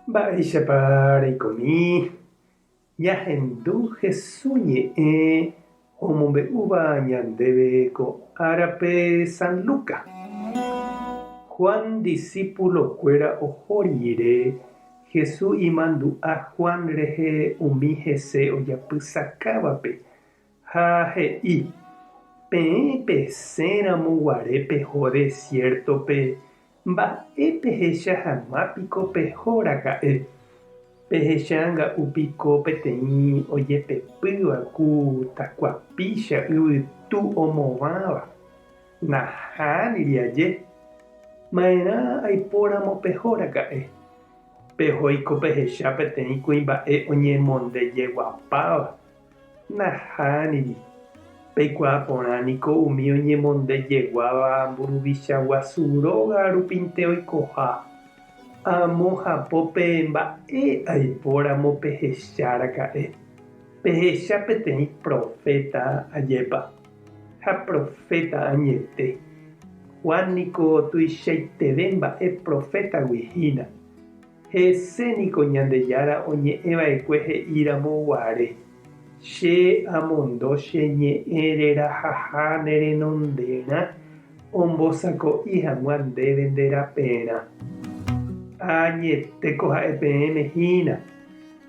Mba'éichapa reikomi ñahendu Hesu ñe'ẽ omombe'úva ñandéve ko árape San Lucas? Juan disípulokuéra oho rire, Hesu imandu'a Juan rehe umi hese ojapysakávape Ha he'i, Peẽ pesẽramo guare peho desiértope, mba'e pehecha hag̃ua piko peho raka'e? Pehecha nga'u piko peteĩ ojepepýva ku takuapícha yvytu omovãva? Nahániri aje! Ma'erã aipóramo peho raka'e? Pehoiko pehecha peteĩ kuimba'e oñemondejeguapáva. Nahániri. Peikuaa porã niko umi oñemondejeguáva mburuvicha guasu róga rupinte oikoha. Amo hapópe mba'e aipóramo pehecha raka'e. Pehecha peteĩ proféta ajépa. Ha proféta añete. Juan niko tuichaiteve mba'e profétagui hína. Hese niko Ñandejára oñe'ẽ va'ekue he'i ramo guare, Che amondo che ñe'ẽ rerahaha ne renonderã ombosako'i hag̃ua ndéve nde raperã. Añetéko ha'e peẽme hína,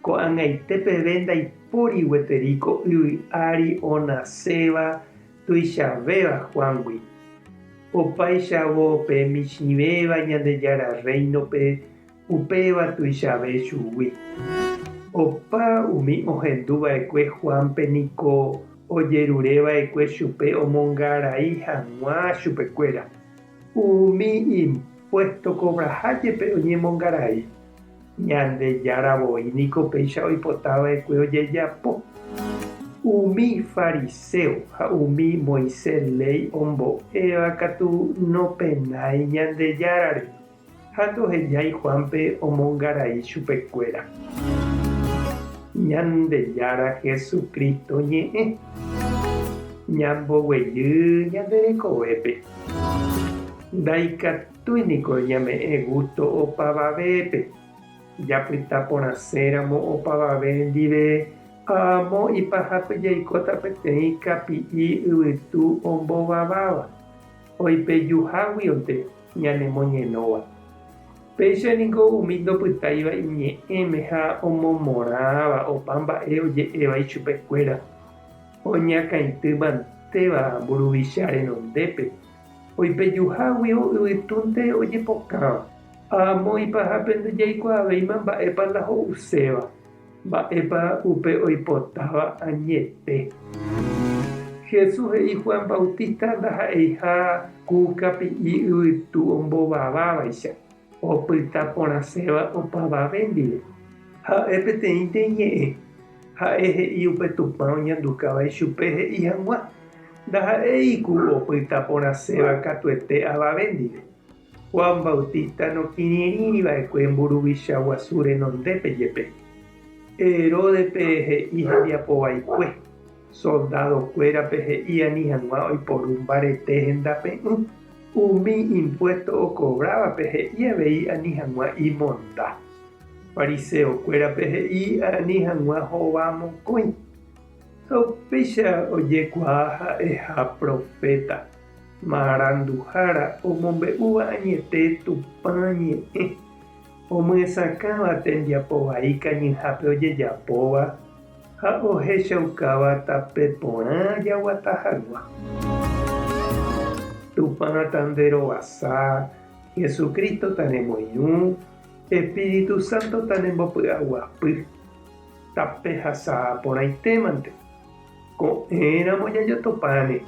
ko'ag̃aite peve ndaipóri gueteri ko yvy ári onaséva tuichavéva Juángui. Opáichavo pe michĩvéva Ñandejára Rréinope, upéva tuichave chugui. Opa umi ohendu va'ekue Juánpe niko ojerure va'ekue chupe omongarai hag̃ua chupekuéra. Umi impuésto kovraha jepe oñemongarai. Ñandejára voi niko péicha oipota va'ekue ojejapo. Umi fariséo ha umi Moisés léi ombo'éva katu nopenái Ñandejárare ha ndohejái Juánpe omongarai chupekuéra. Ñandejára Jesucristo ñe'ẽ ñamboguejy ñande rekovépe. Ndaikatúi. Tui niko ñame'ẽ gústo opavavépe, japyta porãséramo opavave ndive amo ipahápe jaikóta peteĩ kapi'i yvytu ombovaváva, oipejuháguionte ñanemoñenóva. Péicha niko umi ndopytáiva iñe'ẽme ha omomorãva opa mba'e oje'éva ichupekuéra, oñakãity mantéva mburuvicha renondépe. Oipejuháguio yvytúnte ojepokãva. Amo ipahápe ndajaikuaavéima mba'épa la ho'uséva, mba'épa upe oipotáva añete. Jesús he'i Juan Bautista ndaha'eiha ku kapi'i yvytu ombovavávaicha, opyta porãséva opavave ndive. Ha'e peteĩnte iñe'ẽ. Ha'e he'i upe Tupã oñandukáva ichupe he'i hag̃ua, Ndaha'éi ku opyta porãséva katuete avave ndive. Juan Bautista nokirirĩri va'ekue mburuvicha guasu renondépe jepe. Heródepe he'i hembiapo vaikue, soldádo kuérape he'i ani hag̃ua oiporu mbarete hendape'ỹ, umi impuésto okovrávape he'i avei ani hag̃ua imonda. Fariseokuérape he'i ani hag̃ua hova mokõi. Ha upéicha ojekuaa ha'eha proféta, maranduhára omombe'úva añete Tupã ñe'ẽ, omyesakãva tembiapo vai kañyhápe ojejapóva ha ohechaukáva tape porã jaguata hag̃ua. Tupã tanderovasa, Jesucristo tanemoirũ, Espíritu Santo tanembopy'aguapy. Tapehasa porãitémante. Ko'ẽramo jajotopáne.